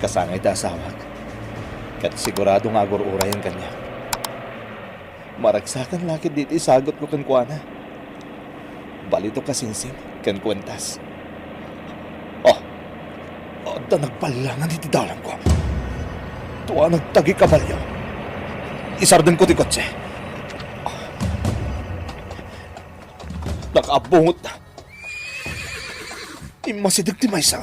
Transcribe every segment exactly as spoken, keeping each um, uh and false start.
Sangay ti asawak, ket sigurado nga agur-urayen kaniak. Maragsakan la ketdi ti isagutko kenkuana. Balitok a singsing ken kuentas. Oh, adda nagballangan iti dalanko. Dua nagtagi kabalio. Isardengko ti kotse. Nakaabungotna. Immasideg ti maysa.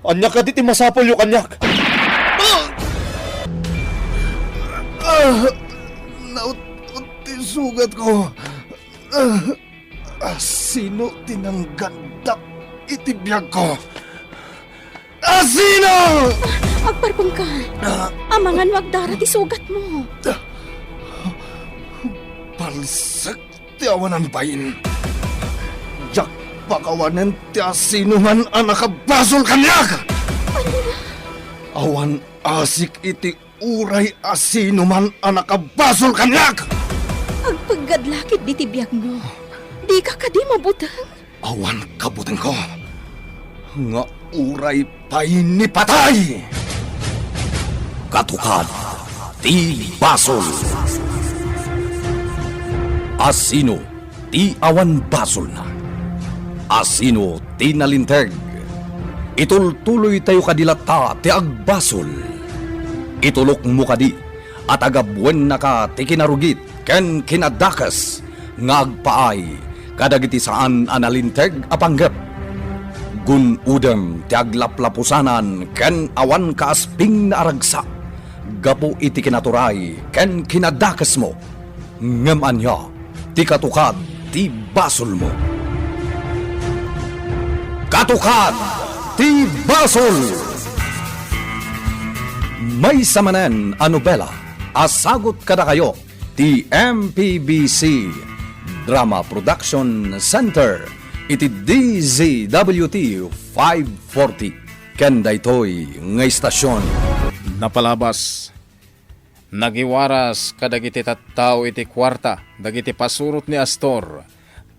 Ania kadi ti masapulyo kaniak? Ah! Ah! Naut-ot ti sugatko. Ah! Asino ti nanggandak iti biagko? Asino? Agparpengka. Ah! Amangan no agdara ti sugatmo. Palsek ti awanan bain. Diak pakawanen ti asinoman a nakabasol kaniak. Awan asik iti uray asinoman a nakabasol kaniak. Agpeggad la ketdi ti biagmo. Dika kadi mabuteng? Awan kabutengko nga uray pay ni patay. Katukad ti basol. Asino ti awan basolna? Asino ti nalinteg? Itultuloytayo kadi latta ti agbasol. Itulokmo kadi a tagabuennaka ti kinarugit ken kinadakes nga agpaay kadagiti saan a nalinteg a panggep. Gun-odem ti aglaplapusanan ken awan kaaspingna a ragsak gapu iti kinaturay ken kinadakesmo. Ngem ania ti katukad ti basolmo? Katukad ti basol! Maysa manen a nobela a sagut kadakayo ti M P B C Drama Production Center iti D Z W T five forty ken daytoy nga istasion. Napalabas, nagiwaras kadagiti tattao iti kuarta dagiti pasurot ni Astor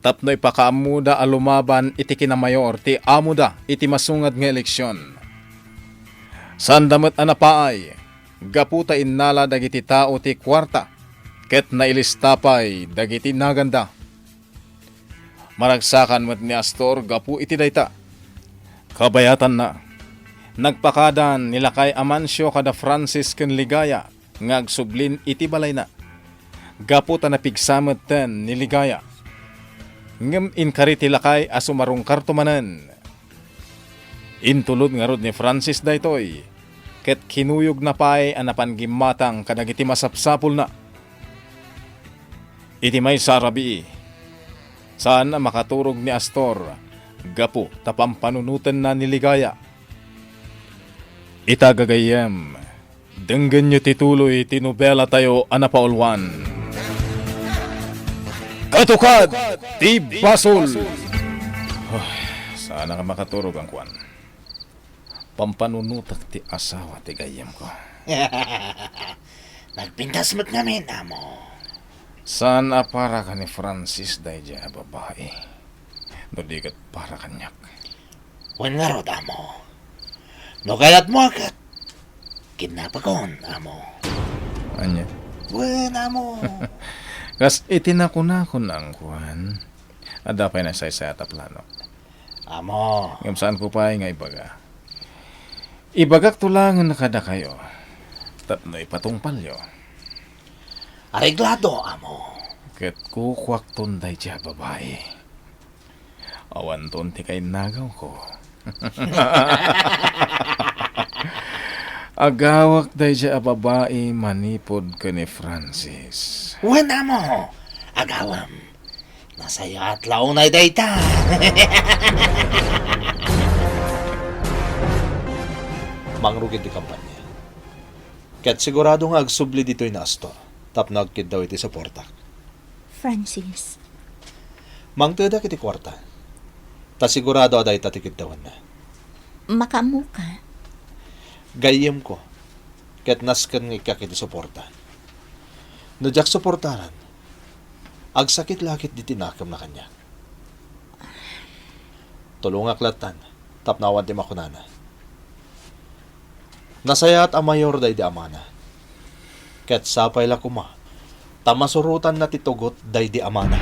tapno ipakaammoda a lumaban iti kinamayor ti amoda iti masungad nga eleksion. Saanda met a napaay gapu ta innala dagiti tao ti kuarta ket nailista pay dagiti naganda. Maragsakan met ni Astor gapu iti dayta. Kabayatanna, nagpakadan ni lakay Amancio kada Francis ken Ligaya nga agsublin iti balayna, gapu ta napigsa metten ni Ligaya. Ngem inkari ti lakay a sumarungkarto manen. Intulod ngarud ni Francis daytoy, ket kinuyogna pay a napan gimmatang kadagiti masapsapulna. Iti maysa a rabii, saan a makaturog ni Astor gapu ta pampanunotenna ni Ligaya. Ita, gagayyem, denggenyo ti tuloy ti nobelatayo a napauluan. Katukad ti Basol! Ay, saan a makaturog, angkuan. Pampanunotek ti asawa ti gayyemko. Nagpintas met ngamin, amo. Saan a para ken ni Francis daydiay a babai, no di ket para kaniak? Wen ngarud, amo. No kayatmo a ket, kidnapakon, amo. Ania? Wen, amo. Kas iti nakunakon, angkuan, adda pay nasaysayat a plano. Amo. Ngem saanko pay nga ibaga. Ibagakto laengen kadakayo tapno ipatungpalyo. Areglado, amo. Ket kukuakton daydiay a babai. Awanton ti kainnagawko. Agawak daydiay a babai manipud ken ni Francis. Wen, amo. Agawem. Nasayaat la unay dayta. Mangrugid ti kampanya. Ket sigurado nga agsubli ditoy ni Astor tapno agkiddaw iti suportak. Francis. Mangtedak iti kuarta. Ta sigurado a dayta ti kiddawanna. Makaammoka. Gayyemko. Ket nasken nga ikkak iti suporta. No diak suportaran, agsakit la ketdi ti nakemna kaniak. Tulongak lattan tapno awan ti makunana. Nasayaat a mayor daydi amana. Ket sapay la koma ta masurotanna ti tugot daydi amana.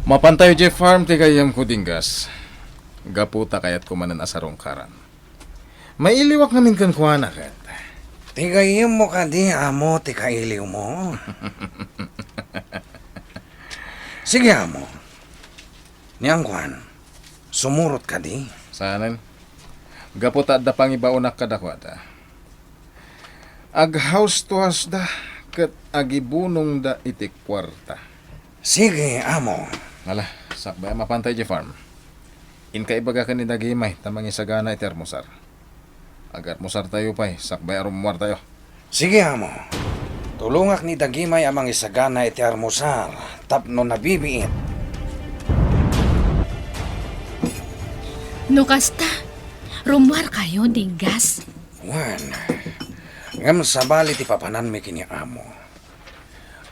Mapantayo idiay farm ti gayyemko, Dinggas. Gapu ta kayatko manen a sarungkaran. Mailiwak ngamin kenkuana ket. Ti gayyemmo kadi, amo, ti kailiwmo? Sige, amo. Ni angkuan, sumurot kadi? Saanen. Gapu ta adda pangibaonak kadakuada. Ag-house to house da ket agibunongda iti kuarta. Sige, amo. Ala, sakbay a mapantay idiay farm. Inka ibaga ken ni Dagimay ta mangisagana iti armusar. Agarmusartayo pay, sakbay a rummuartayo. Sige, amo. Tulongak ni Dagimay a mangisagana iti armusar tapno nabibiit. No kasta, rummuarkayo, Dinggas. Wen, ngem sabali ti papananmi ken ni amo.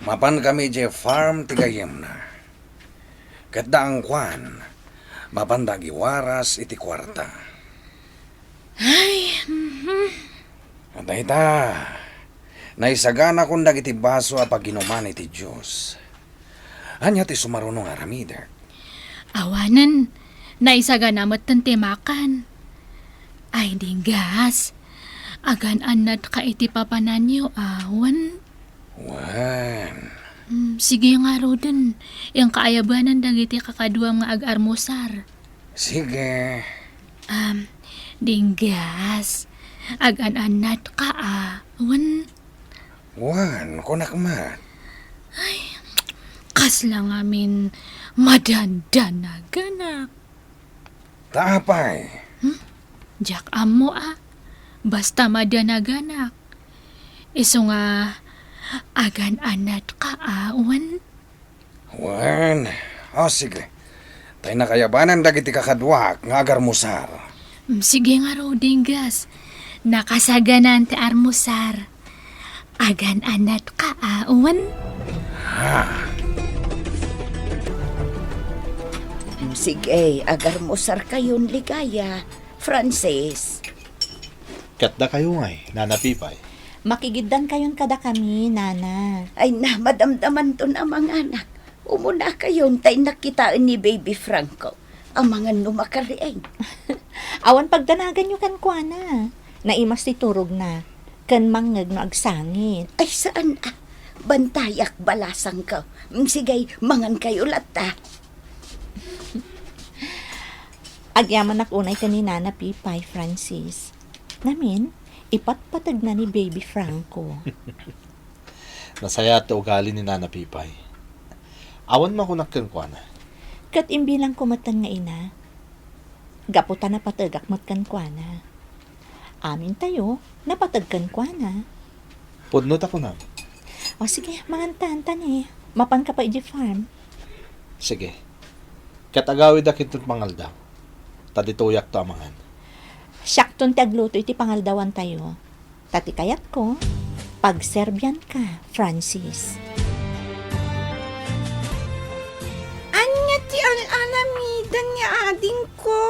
Mapankami idiay farm ti gayyemna. Ket da angkuan, mapanda agiwaras iti kuarta. Ay, mhm. Dayta, naisaganakon dagiti baso a paginuman iti Dios. Ania ti sumaruno nga aramidek? Awanen, naisagana metten ti makan. Ay, Dinggas, agan-annatka iti papananyo, awan? Wen. Mm, sige ngaruden, inka ayabanen dagiti kakaduam nga agarmusar. Sige. Am, Dinggas, agan-annatka, a, wen? Wen, kunak met. Ay, kasla ngamin madandanaganak. Ta apay? Hmm? Diak ammo a. Basta madanaganak. Isu nga agan-annatka a, wen? Wen. O, sige. Tay nakayabanan dagiti kakaduak nga agarmusar. Mm, sige ngarud, Dinggas. Nakasaganan ti armusar. Agan-annatka a, wen? Ha? Mm, sige, agarmusarkayon, Ligaya, Francis. Ket dakayo ngay, Nana Pipay? Makigiddankayon kadakami, Nana. Ay na, madamdamanton a manganak. Umunakayon ta innak kitaen ni Baby Franco. Amangan no makariing. Awan pagdanaganyo kenkuana. Naimas ti turogna, ken mangngeg no agsangit. Ay, saan a. Bantayak, balasangko. Mm, sige, mangankayo latta. Agyamanak unay ken ni Nana Pipay, Francis. Ngamin, ipatpategna ni Baby Franco. Nasayaat ti ugali ni Nana Pipay. Awan makunak kenkuana. Ket imbilangko metten nga ina, gapu ta napategak met kenkuana. Amintayo, napateg kenkuana. Pudno ta kunam. O sige, mangantan, ta ni, mapanka pay idiay farm. Sige. Ket agawidak inton pangaldaw, ta ditoyakto a mangan. Siakton ti agluto iti pangaldawantayo. Ta ti kayatko, pagserbianka, Francis. Ania ti al-alamiden ni adingko?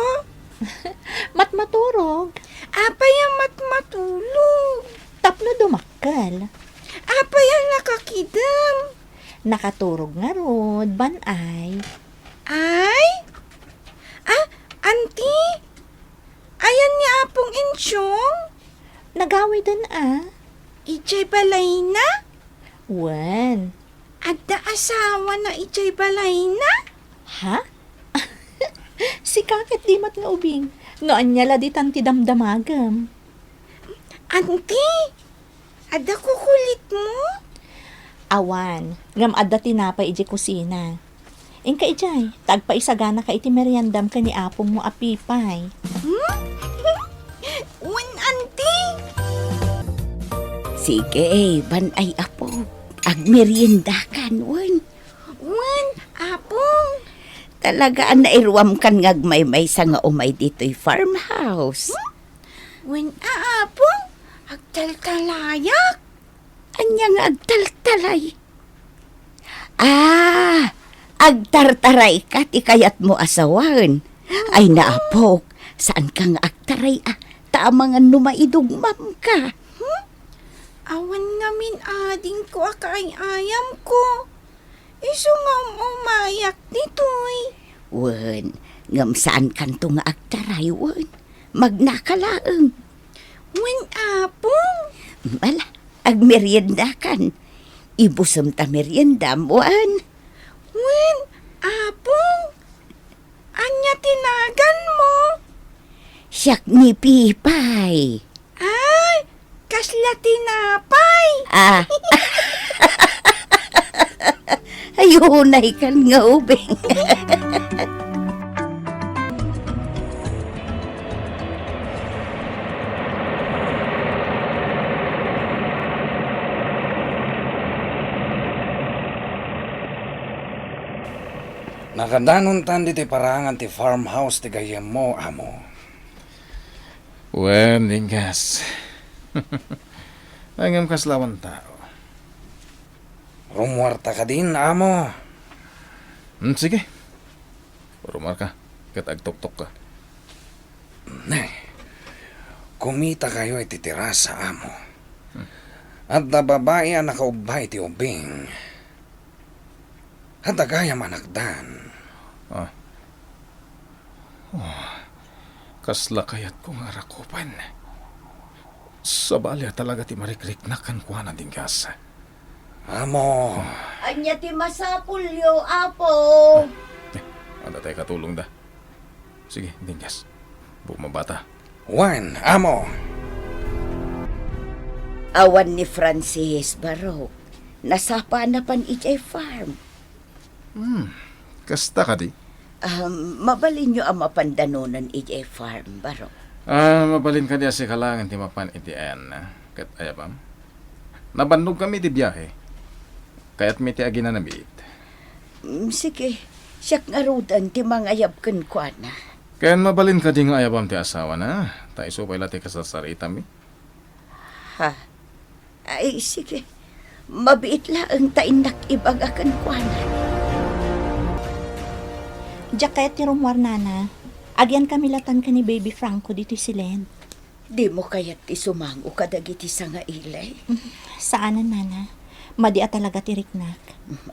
Matmaturog. Apay a matmatulog? Tapno dumakkel. Apay a nakakidem? Nakaturog ngarud, ban-ay. Ay? Ah, anti? Ayan ni Apong Insyong? Nagawiden a. Idiay balayna? Wen. Adda asawana idiay balayna? Ha? Sika ket di met nga ubing. No ania la ditan ti damdamagem? Anti, adda kukulitmo? Awan, ngem adda tinapay idiay kusina. Inka idiay, ta agpaisaganaka iti meriendam ken ni apongmo a Pipay. Hmm? Wen, anti. Sige, ban-ay, apo. Agmeriendakan, wen. Wen, apong. Talaga a nairuamkan nga agmaymaysa nga umay ditoy farmhouse. Hmm? Wen a, apong, agtaltalayak. Ania nga agtaltalay? Ah, agtartarayka ti kayatmo a sawen. Ay, naapok, saanka nga ag- agtaray a, ta amangan no maidugmamka. Hmm? Awan ngamin adingko a kaay-ayamko. Isu nga um-umayak ditoy. Wen, ngem saankanto nga agtaray, wen. Magnaka laeng. Wen, Apong. Ala, agmeriendakan. Ibusem ta meriendam, wen. Wen, Apong. Ania ti naganmo? Siak ni Pipay. Ay, kasla tinapay. Ah. Ay, unay kan nga ubing. Nakadanontan ditoy paraangan ti farmhouse ti gayyemmo, amo. Wen, Dinggas. Ngem kasla awan tao. Rummuarta kadin, amo? Hmm, sige. Rummuarka, ket agtuktokka. Ne, kumitakayo iti terasa, amo. Hmm. Adda babai a nakaubbay iti ubing. Adda gayam a nakdan. Ah. Oh, kasla kayatko nga arakupen. Sabali a talaga ti marikriknak kenkuana, Dinggas. Amo. Ania ti masapulyo, Apo? Eh, adda tay katulongda. Sige, Dinggas. Bumabata. Wen, amo. Awan ni Francis, Barok. Nasapana pan idiay farm. Hmm, kasta kadi? Ah, mabalinyo a mapan danonen idiay farm, Barok. Ah, mabalin kadi a sika laengen ti mapan iti ayanna, ket ayabam? Nabannogkami iti biahe. Kayatmi ti aginana biit. Mm, sige, siak ngaruden ti mangayab kenkuana. Ken mabalin kadi nga ayabam ti asawana? Ta isu pay la ti kasarsaritami. Ha? Ay, sige. Mabiit laeng ta innak ibaga kenkuana. Diak kayat ti rummuar, Nana. Agiankami latan ken ni Baby Franco ditoy siled. Dimo kayat ti sumango kadagiti sangaili? Saanen, Nana. Madi a talaga ti riknak.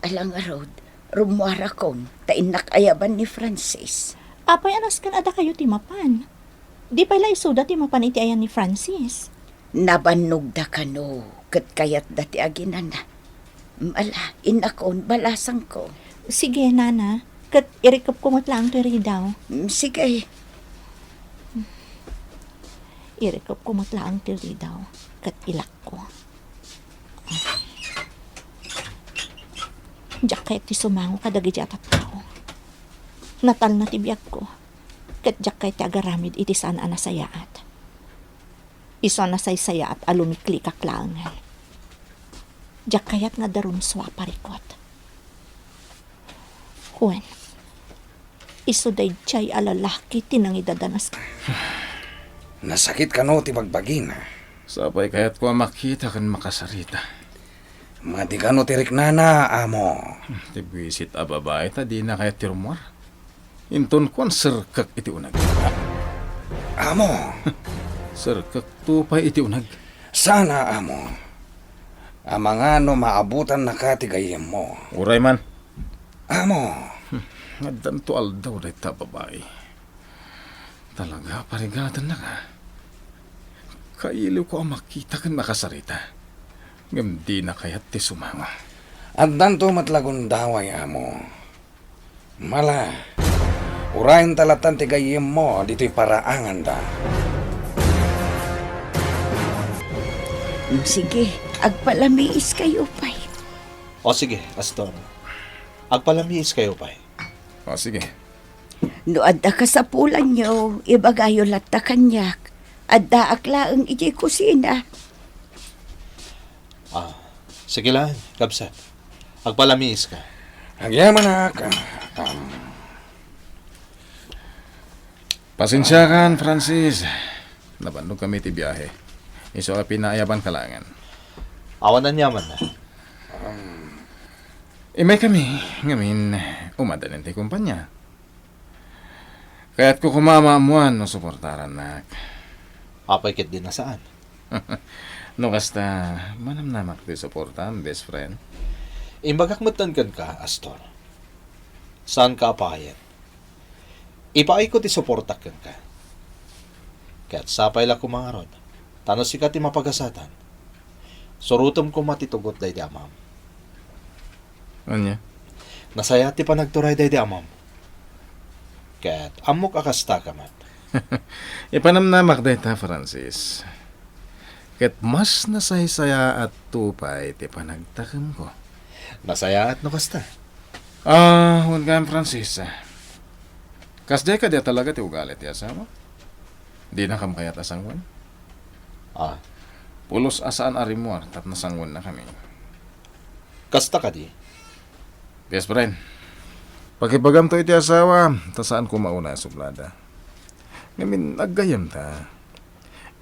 Ala ngarud, rummuarakon, ta innak ayaban ni Francis. Apay a nasken a dakayo ti mapan? Di pay la isuda ti mapan iti ayan ni Francis. Nabannogda kano, ket kayatda ti aginana. Mm, ala, innakon, balasangko. Sige, Nana. Ket irikepko met laeng toy ridaw. Mm, sige. Irikepko met laeng toy ridaw. Ket ilakko. Diak kayat ti sumango kadagiti a tattao. Natalna ti biagko. Ket diak kayat ti agaramid iti saan a nasayaat. Isu a nasaysayaat a lumiklikak laengen. Diak kayat nga adda rumsua a parikut. Wen, isu daydiay a lalaki ti nangidadanas. Nasakit kano ti bagbagina? Sapay kayatko a makita ken makasarita. Madi kano ti riknana, amo? Ti buisit a babai ta dina kayat ti rummuar. Inton kuan, serkek iti uneg. Amo! Serkekto pay iti uneg. Sana, amo. Amangan no maabutannaka ti gayyemmo. Uray man. Amo! Hmm, addanto aldaw dayta a babai. Talaga, parigatennaka. Kailiwko a makita ken makasarita. Ngem dina kayat ti sumango. Addanto met la gundaway, amo. Mala, urayenta latan ti gayyemmo ditoy paraanganda. Mm, sige, agpalamiiskayo pay. O sige, Astor. Agpalamiiskayo pay. O sige. No adda kasapulanyo, ibagayo latta kaniak. Addaak laeng idiay kusina. Ah, sige lang, kabsat. Agpalamiiska. Agyamanak, ah, um. Pasensiakan, Francis. Nabannogkami ti biahe. Isu a pinaayabanka laengen. Awan aniamanna. Um. Immaykami, ngamin, umadanen ti kumpanya. Kayatko koma a maammuan no suportarannak. Apay ket di nasaan? No kasta, manamnamak ti suportam, best friend. Imbagak metten kenka, Astor. Saanka a payen. Ipaayko ti suportak kenka. Ket sapay la koma ngarud, ta no sika ti mapagasatan, surotem koma ti tugot daydi amam. Ania? Nasayaat ti panagturay daydi amam. Ket ammok a kastaka met. Ipanamnamak dayta, Francis. Ket mas nasaysayaatto pay ti panagtakemko. Nasayaat no kasta? Ah, wen gayam, Francis. Kasdiay kadi a talaga ti ugali ti asawa? Dinakam kayat a sangoen? Ah. Pulos a saan a rimmuar tapno sangoennakami. Kasta kadi? Best friend, pakibagamto iti asawa, ta saan koma unay a sublada. Ngamin, aggayyemta.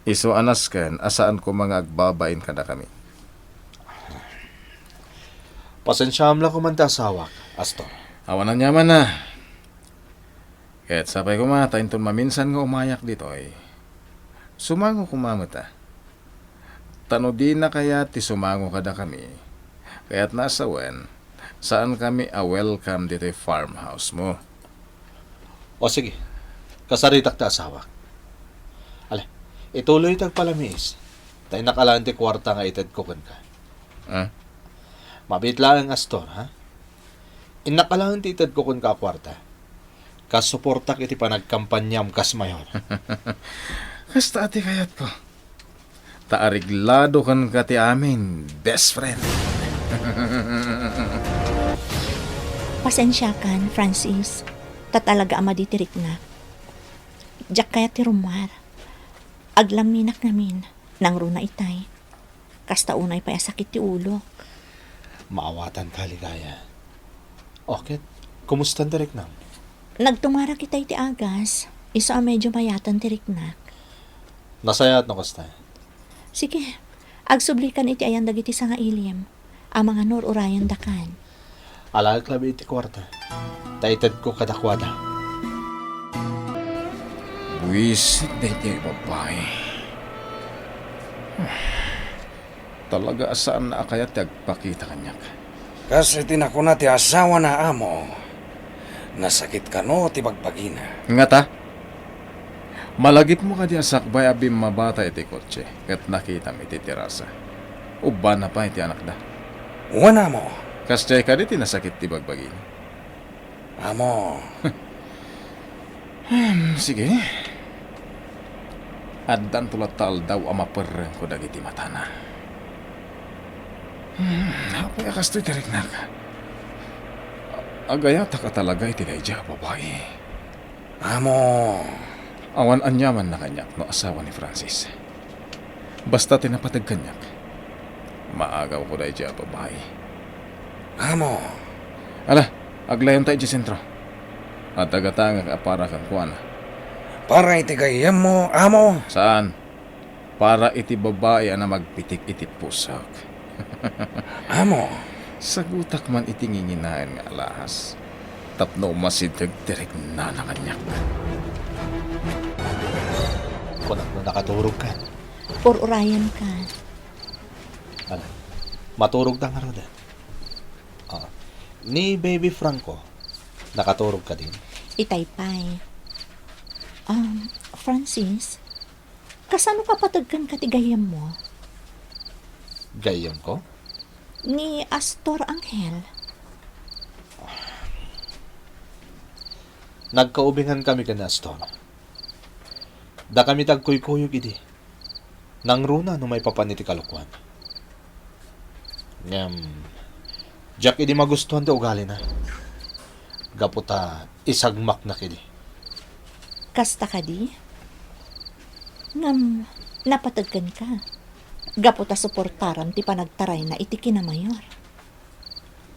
Isu a nasken a saan koma nga agbabain kadakami. Pasensiaam la koman ti asawak, Astor. Awan aniamanna. Ket sapay koma ta inton maminsan nga umayak ditoy, sumango koma met a. Ta no dina kayat ti sumango kadakami, kayatna a sawen, saankami a welcome ditoy farmhouse mo. O sige, kasaritak ti asawak. Ale, ituloy ti agpalamiis, ta innak alaen ti kuarta nga itedko kenka. Ah? Mabiit laeng, Astor, ha? Innak alaen ti itedko kenka a kuarta. Kas suportak iti panagkampaniam kas mayor. Kasta ti kayatko. Ta areglado kenka ti amin, best friend. Pasensiakan, Francis, ta talaga a madi ti riknak. Diak kayat ti rummuar. Aglamminak ngamin, nangruna itay. Kasta unay pay a sakit ti ulok. Maawatanka, Ligaya. O ket, kumustan ti riknam? Nagtumarak itay ti agas, isu a medio mayatan ti riknak. Nasayaat no kasta. Sige, agsublikan iti ayan dagiti sangailim. Amangan no ur-urayendakan. Alaek labi iti kuarta, ta itedko kadakuada. Buisit daytoy a babai. Talaga a saanna a kayat ti agpakita kaniak. Kas iti nakuna ti asawana, amo, nasakit kano ti bagbagina. Ngata? Malagipmo kadi a sakbay a bimmabata iti kotse ket nakitam iti terasa? Ubbana pay ti anakda. Wen, amo. Kasdiay kadi ti nasakit ti bagbagina? Amo. Hmm, sige. Addanto latta aldaw a maperrengko dagiti matana. Hmm, apay a kastoy ti riknak? Agayatak a talaga iti daydiay a babai. Amo. Awan aniamanna kaniak no asawa ni Francis. Basta ti napateg kaniak, maagawko daydiay a babai. Amo. Ala, aglayonta idiay sentro. Adda gatangek a para kenkuana. Para iti gayyemmo, amo? Saan. Para iti babai a namagpitik iti pusok. Amo. Sagutak man iti nginginaen nga alahas tapno umasideg ti riknana kaniak. Kunak no nakaturogka. Ur-urayenka. Ala, maturogta ngaruden. Ah, ni Baby Franco, nakaturog kadin? Itay pay. Um, Francis, kasano ka pateg kenka ti gayyemmo? Gayyemko? Ni Astor Angel. Nagkaubingan kami ken ni Astor. Dakami ti agkuykuyog idi. Nangruna no maipapan iti kalokuan. Ngem, diak idi magustuan ti ugalina. Gapu ta isagmaknak idi. Kasta kadi? Ngem, napateg kenka. Gapu ta suportaram ti panagtarayna iti kinamayor.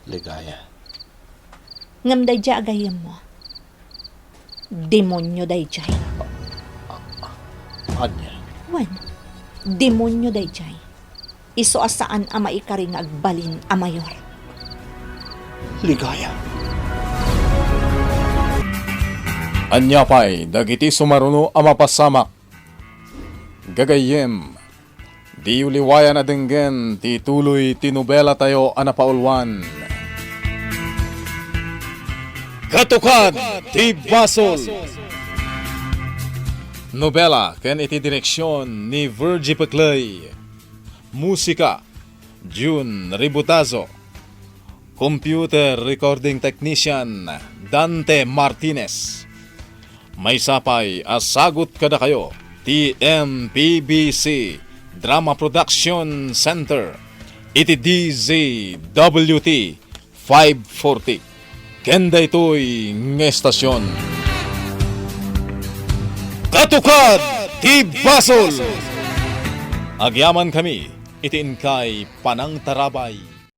Ligaya. Ngem daydiay a gayyemmo, demonio daydiay. Ania? Wen, demonio daydiay. Isu a saan a maikari nga agbalin a mayor. Ligaya. Ania pay dagiti sumaruno a mapasamak? Gagayyem, diyo liwayan a denggen ti tuloy ti nobelatayo a napauluan. Katukad ti Basol! Nobela ken iti direksion ni Virgie Pecley. Musika, Jun Ributazo. Computer Recording Technician, Dante Martinez. Maysa pay a sagut kadakayo ti M P B C Drama Production Center iti D Z W T five forty. Ken daytoy nga estasion, Katukad ti Basol! Agyamankami iti inkay panangtarabay.